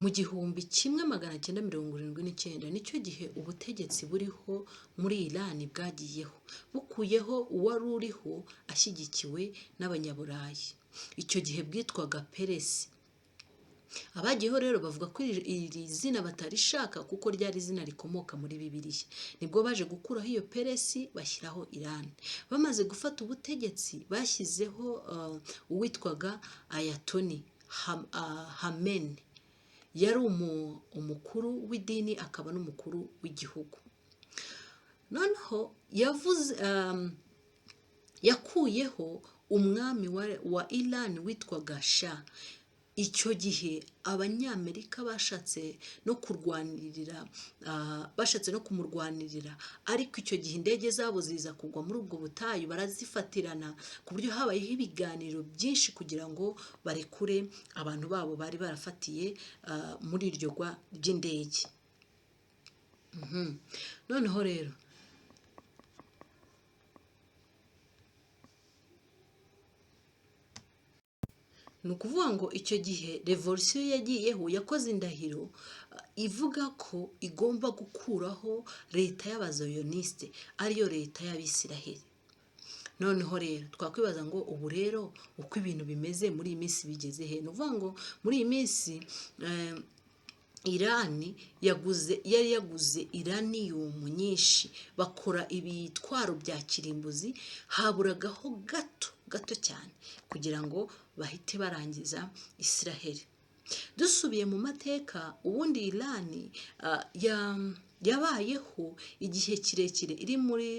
Mu 1979 nicyo gihe ubutegetsi buriho muri Irani bwagiyeho, bukuyeho uwari uriho ashyigikiwe n'Abanyaburayi. Icyo gihe bwitwaga Peresi. Abagiyeho rero bavuga ko iri zina batarishaka kuko ryari izina rikomoka muri Bibiliya. Nibwo baje gukuraho iyo Peresi bashyiraho Irani. Bamaze gufata ubutegetsi bashyizeho uwitwaga Ayatoni Hameni. Yari umukuru w'idini akaba n'umukuru w'igihugu. Noneho yavuze yakuyeho umwami wa Irani witwaga Shah. Icyo gihe Abanyamerika bashatse no kurwanirira, bashatse no kumurwanirira, ariko icyo gihe indege zabo ziza kugwa muri ubwo butayu barazifatirana, ku buryo habayeho ibiganiro byinshi kugira ngo barekure abantu babo bari barafatiye muri iryo gwa ry'indege. Noneho rero ni ukuvuga ngo icyo gihe revolisiyo yagiyeho yakoze indahiro ivuga ko igomba gukuraho leta y'abazoyonisite, ariyo leta y'Abisiraheli. Noneho rero twakwibaza ngo ubu rero uko ibintu bimeze muri iyi minsi bigeze he? Ni ukuvuga ngo muri iyi minsi Irani yaguze, yari yaguze iraniyumu nyinshi, bakora ibitwaro bya kirimbuzi, haburagaho gato gato cyane kugira ngo bahite barangiza Isiraheli. Dusubiye mu mateka, ubundi Irani yabayeho igihe kirekire iri muri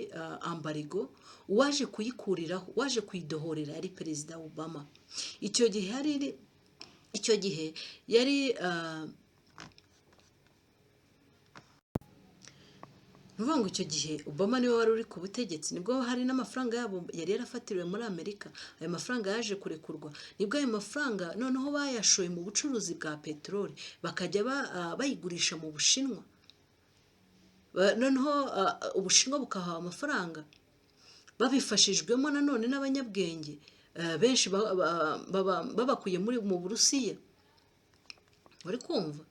embargo. Uwaje kuyikuriraho, uwaje kuyidohorera yari Perezida Obama. Icyo gihe yari ni ukuvuga ngo icyo gihe Obama niwe wari uri ku butegetsi, nibwo hari n'amafaranga yabo yari yarafatiriwe muri Amerika, ayo mafaranga yaje kurekurwa, nibwo ayo mafaranga noneho bayashoye mu bucuruzi bwa peteroli, bakajya bayigurisha mu Bushinwa, noneho Ubushinwa bukahaha amafaranga, babifashijwemo nanone n'abanyabwenge benshi babakuye mu Burusiya. Uri kumva?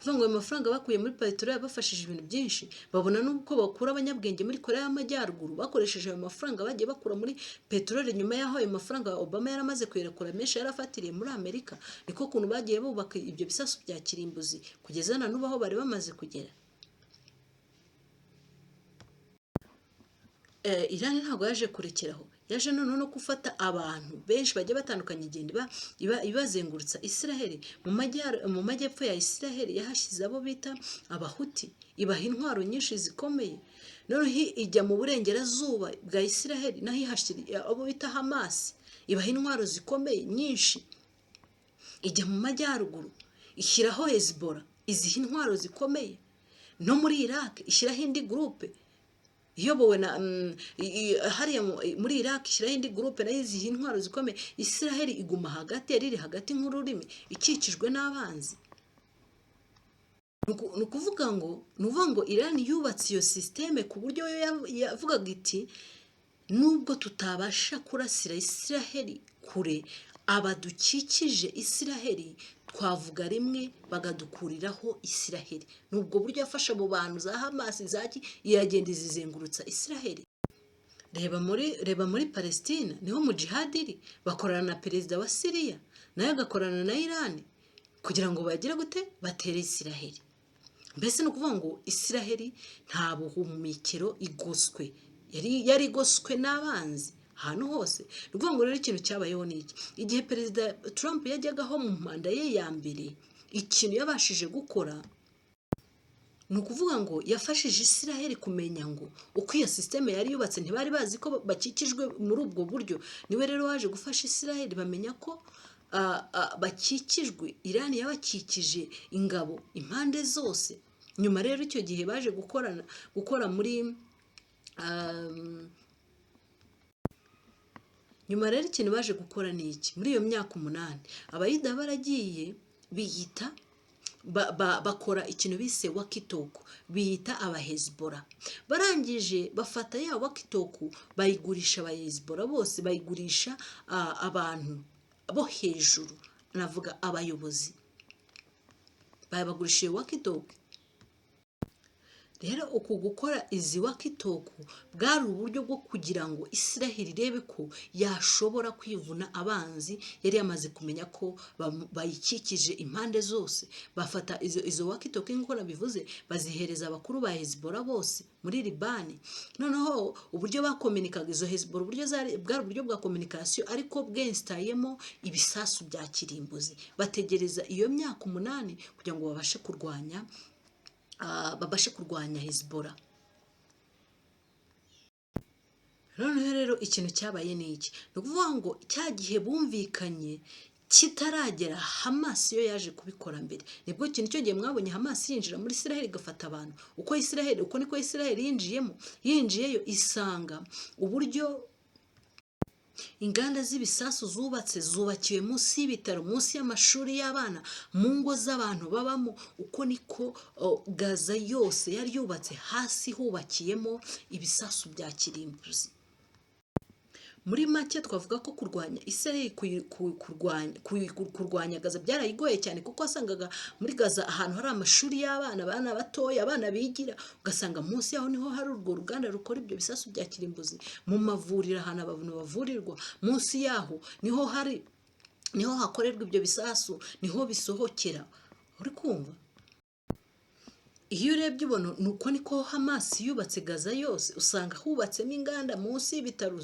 Kuvuga ngo ayo mafaranga bakuye muri peteroli yabafashije ibintu byinshi, babona n'uko bakura abanyabwenge muri Korea y'Amajyaruguru bakoresheje ayo mafaranga bagiye bakura muri peteroli nyuma y'aho ayo mafaranga Obama yaramaze kuyerekura menshi yarafatiriye muri Amerika. Niko kuntu bagiye bubaka ibyo bisasu bya kirimbuzi kugeza na n'ubu aho bari bamaze kugera. Irani ntabwo yaje kurekeraho, yaje noneho no gufata abantu benshi bagiye batandukanye, igenda ibazengurutsa Isiraheli. Mu majyepfo ya Isiraheli yahashyize abo bita Abahuti, ibaha intwaro nyinshi zikomeye. Noneho ijya mu burengerazuba bwa Isiraheli naho ihashyira abo bita Hamasi, ibaha intwaro zikomeye nyinshi. Ijya mu majyaruguru ishyiraho Hezbollah, iziha intwaro zikomeye. No muri Iraq ishyiraho indi groupe iyobowe na hariya muri Iraq ishyiraho indi groupe nayo iziha intwaro zikomeye. Isiraheli iguma hagati, yari iri hagati nk'ururimi, ikikijwe n'abanzi. Ni ukuvuga ngo Irani yubatse iyo système ku buryo yo yavugaga iti nubwo tutabasha kurasira Isiraheli kure, abadukikije Isiraheli twavuga rimwe bagadukuriraho Isiraheli. Ni ubwo buryo yafashe abo bantu za Hamasi zaki, iragenda izizengurutsa Isiraheli. Reba muri Palestina niho mu jihad iri, bakorana na perezida wa Siriya, nawe agakorana na Irani kugira ngo bagire gute? Batere Isiraheli. Mbese ni ukuvuga ngo Isiraheli nta buhumekero, igoswe, yari igoswe n'abanzi ahantu hose. Ni ukuvuga ngo rero ikintu cyabayeho ni iki? Igihe Perezida Trump yajyagaho mu manda ye ya mbere, ikintu yabashije gukora ni ukuvuga ngo yafashije Isiraheli kumenya ngo uko iyo système yari yubatse, ntibari bazi ko bakikijwe muri ubwo buryo. Niwe rero waje gufasha Isiraheli bamenya ko bakikijwe, Irani yabakikije ingabo impande zose. Nyuma rero icyo gihe baje gukorana gukora muri nyuma rero ikintu baje gukora ni iki? Muri iyo myaka 8 Abayuda baragiye biyita bakora ikintu bise walkie-talkie, biyita Abahezibora. Barangije bafata ya walkie-talkie bayigurisha Abahezibora bose, bayigurisha abantu bo hejuru. Navuga abayobozi babagurishije walkie-talkie. Rero uku gukora izi walkie-talkie bwari uburyo bwo kugira ngo Israheli irebe ko yashobora kwivuna abanzi yari yamaze kumenya ko bayikikije impande zose. Bafata izo walkie-talkie, nk'uko nabivuze, bazihereza abakuru ba Hezbollah bose muri Libani. Noneho uburyo bakominikaga izo Hezbollah, uburyo zari, bwari uburyo bwa communication ariko bwensitayemo ibisasu bya kirimbuzi. Bategereza iyo myaka 8 kugira ngo babashe kurwanya Hezbollah. Noneho rero ikintu cyabaye ni iki? Ni ukuvuga ngo cya gihe bumvikanye kitaragera, Hamas yo yaje kubikora mbere. Nibwo kintu cyo gihe mwabonye Hamas yinjira muri Israel igafata abantu. Uko niko Israel yinjiyemo, yinjiyeyo isanga uburyo inganda z'ibisasu zubatse, zubakiwe munsi y'ibitaro, munsi y'amashuri y'abana, mu ngo z'abantu babamo. Uko niko Gaza yose yari yubatse, hasi hubakiyemo ibisasu bya kirimbuzi. Muri make twavuga ko kurwanya Israel, kurwanya Gaza byarayigoye cyane, kuko wasangaga muri Gaza ahantu hari amashuri y'abana, abana batoya, abana bigira, ugasanga munsi yaho niho hari urwo ruganda rukora ibyo bisasu bya kirimbuzi. Mu mavuriro, ahantu abantu bavurirwa, munsi yaho niho hakorerwa ibyo bisasu, niho bisohokera. Uri kumva? Iyo urebye ubona ni uko niko Hamas yubatse Gaza yose. Usanga hubatsemo inganda munsi y'ibitaro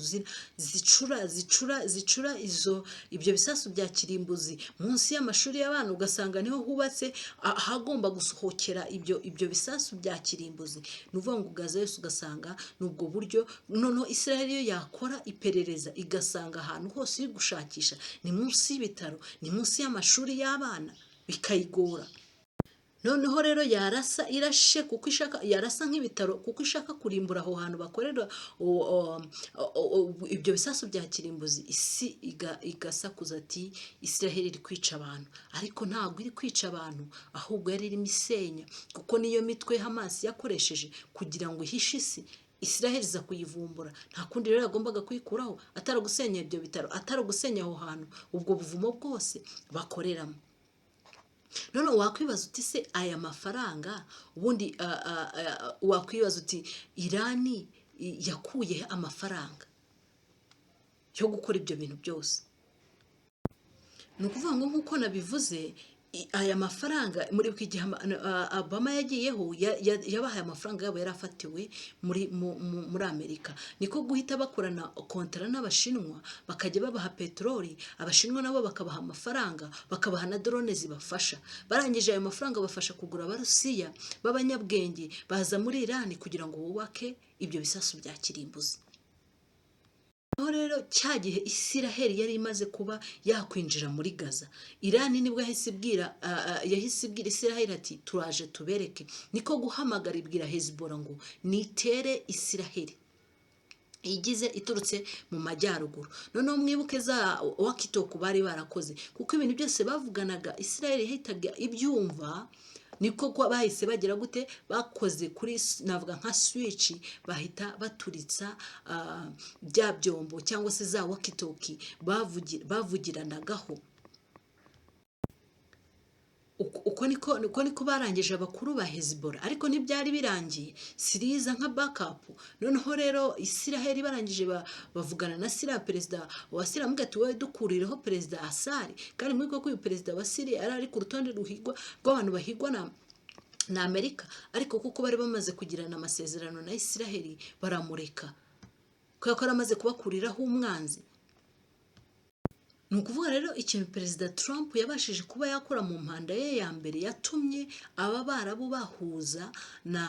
zicura zicura zicura izo ibyo bisasu bya kirimbuzi. Munsi y'amashuri y'abana ugasanga niho hubatse ahagomba gusohokera ibyo bisasu bya kirimbuzi. Ni ukuvuga ngo Gaza yose ugasanga ni ubwo buryo. Noneho Israel yo yakora iperereza igasanga ahantu hose iri gushakisha ni munsi y'ibitaro, ni munsi y'amashuri y'abana, bikayigora. Noneho rero yarasa irashe kuko ishaka, yarasa nk'ibitaro kuko ishaka kurimbura aho hantu bakorera ibyo bisasu bya kirimbuzi, isi igasakuza ati: "Israel iri kwica abantu." Ariko ntabwo iri kwica abantu, ahubwo yari irimo isenya, kuko niyo mitwe Hamas yakoresheje kugira ngo ihishe isi. Israel iza kuyivumbura. Nta kundi rero yagombaga kuyikuraho atari ugusenya ibyo bitaro, atari ugusenya aho hantu, ubwo buvumo bwose bakoreramo. None wakwibaza uti: "Se aya mafaranga ubundi?" Wakwibaza uti: "Irani yakuye he amafaranga yo gukora ibyo bintu byose?" Ni ukuvuga ngo nk'uko nabivuze, aya mafaranga, muribuka igihe Obama yagiyeho, yabahaye amafaranga yabo yari afatiwe muri Amerika. Niko guhita bakorana kontara n'Abashinwa, bakajya babaha peteroli, Abashinwa nabo bakabaha amafaranga, bakabaha na drone zibafasha. Barangije ayo mafaranga bafasha kugura Abarusiya b'abanyabwenge baza muri Irani kugira ngo bubake ibyo bisasu bya kirimbuzi. Aho rero cya gihe Isiraheli yari imaze kuba yakwinjira muri Gaza, Irani nibwo yahise ibwira Isiraheli ati: "Turaje tubereke." Niko guhamagara, ibwira Hezbollah ngo nitere Isiraheli igize iturutse mu majyaruguru. Noneho mwibuke za walkie-talkie bari barakoze, kuko ibintu byose bavuganaga Isiraheli yahitaga ibyumva. Niko ko bahise bagira gute? Bakoze kuri navuga nka switch, bahita baturitsa bya byombo cyangwa se za walkie-talkie bavugiranagaho. Uko niko barangije abakuru ba Hezbollah, ariko ntibyari birangiye. Siriya iza nka backup. Noneho rero Isiraheli barangije bavugana na Siriya, perezida wa Siriya amubwira ati: "Wowe dukurireho perezida Assad." Kandi muri ko uyu perezida wa Siriya yari ari ku rutonde ruhigwa rw'abantu bahigwa na Amerika, ariko kuko bari bamaze kugirana amasezerano na Isiraheli baramureka, kubera ko yari amaze kubakuriraho umwanzi. Ni ukuvuga rero ikintu perezida Trump yabashije kuba yakora mu mpanda ye ya mbere, yatumye aba Barabu bahuza na